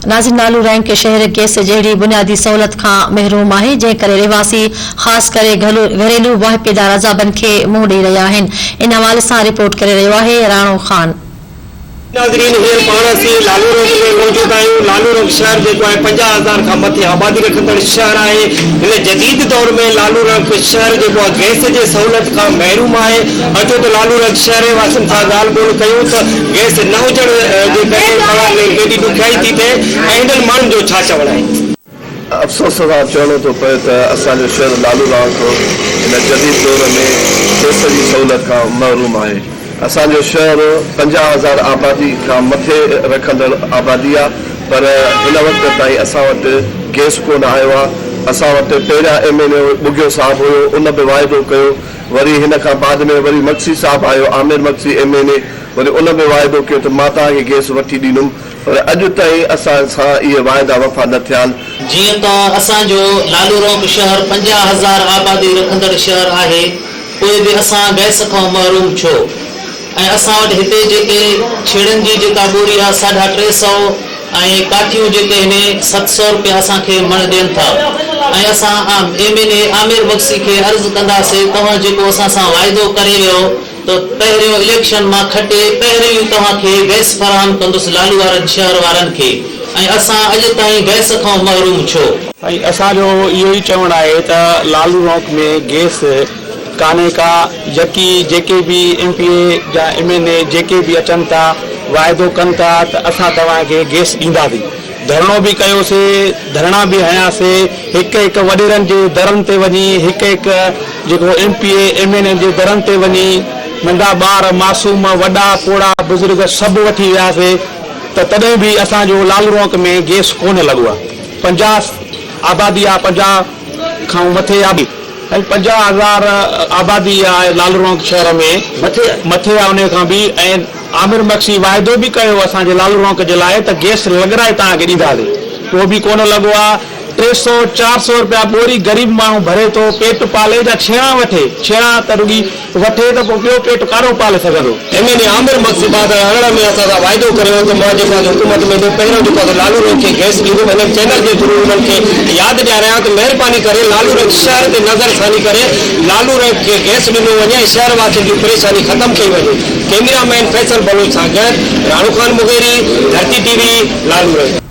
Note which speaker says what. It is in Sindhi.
Speaker 1: ناظرين لالو رينڪ شهر گئس جهڙي بنيادي سهولت کان محروم آهي جنهن ڪري رهواسي خاص ڪري گهريلو واهپيدار عذابن کي منهن ڏئي رهيا آهن ان حوالي سان رپورٽ ڪري رهيو آهي راڻو خان.
Speaker 2: ناظرين هينئر پاڻ اسين لالو رنگ ۾ موجود آهيون لالو رنگ شهر جيڪو آهي 50 هزار کان مٿي آبادي رکندڙ شهر آهي هن جديد دور ۾ لالو رنگ شهر جيڪو آهي گئس جي سهولت کان محروم آهي اچو ته لالو رنگ شهر واسين سان ڳالهه ٻولهه ڪيون ته گئس نه هجڻ جي ڪري توهان کي ڪيڏي ڏکيائي ٿي ٿئي ۽ هنن ماڻهن جو ڇا چوڻ آهي.
Speaker 3: افسوس سان چوڻو ٿو پئي ته اسان جو شهر لالو رانڪ هن جديد دور ۾ گئس جي سهولت کان محروم آهي. اسان جو شهر 50 هزار آبادي کان مٿي رکندڙ آبادي آ پر هن وقت تائين اسان وٽ گئس ڪونه آيو آ. اسان وٽ پهريان ايم اين اي ٻگهيو صاحب هيو ان به واعدو ڪيو وري هن کان بعد ۾ وري مگسي صاحب آيو Amir Magsi M N A وري ان به واعدو ڪيو ته مان توهان کي گئس وٺي ڏيندم پر اڄ تائين اسان سان اهي واعدا وفا نه ٿيا آهن.
Speaker 4: جيئن ته اسان جو لالو رونق شهر 50 هزار آبادي رکندڙ شهر آهي پوء به اسان گئس کان محروم ڇو؟ ۽ اسان وٽ هتي جيڪي ڇيڙن جي جيڪا ٻوري آ ساڍا ٽي سئو ۽ ڪاٺيون جيڪي هن 700 روپيا اسان کي مڻ ڏين ٿا ۽ اسان M N A Amir Magsi کي عرض ڪنداسي توهان جيڪو اسان سان واعدو ڪري ويو ته پهريون اليڪشن مان کٽي پهريون ئي توهان کي گئس فراهم ڪندس لالو وارن شهر وارن کي ۽ اسان اڄ تائين گئس کان محروم ڇو؟
Speaker 5: سائين اسان جو اهو ئي چوڻ آهي ته لالو رونق ۾ گئس ڪانهي ڪا يڪي جيڪي به ايم پي اي جا ايم اين اي جيڪي به اچن ٿا واعدو ڪن ٿا ته اسان توهان کي گئس ڏينداسين ڌرڻو به ڪيوسي ڌرڻا به هنياسي هڪ هڪ وڏيرن جي درن تي وڃي هڪ هڪ جيڪو M P A M N A جي درن تي وڃي ننڍا ٻار معصوم وڏا پوڙها بزرگ سڀ وٺي وياسي ته تڏهن به اسان جو لال رونق ۾ گيس ڪونه لڳو آهي 50 آبادي آهي 50 کان مٿي آهي سائين 50 هزار آبادي آهي لال رونق شهر ۾ مٿي آهي انهي کان به ۽ عامر مگسي واعدو به ڪيو اسان جي لال رونق جي لاء ته گيس لڳرائي توهان کي ڏينداسين اهو به ڪونه لڳو آهي ٽي سئو چار سئو رپيا ٻوري غريب ماڻهو ڀري ٿو پيٽ پالي جا ڇيڻا وٺي ڇيڻا ته رڳي وٺي ته پوء ٻيو پيٽ ڪاڏو پالي سگهندو.
Speaker 2: ايم اين اي عامر مگسي 2018 ۾ اسان سان واعدو ڪريو هو ته مان جيڪو آهي حڪومت ۾ ايندو پهريون جيڪو آهي لالو رنگ کي گئس ڏيندم هنن چينل جي ٿرو انهن کي ياد ڏياريان ته مهرباني ڪري لالو رنگ شهر تي نظر ثاني ڪري لالو رنگ کي گئس ڏنو وڃي ۽ شهر واسين جي پريشاني ختم ڪئي وڃي ڪئميرا مين فيصل بلوچ سان گڏ راڻو خان مغيري ڌرتي ٽي وي لالو رنگ.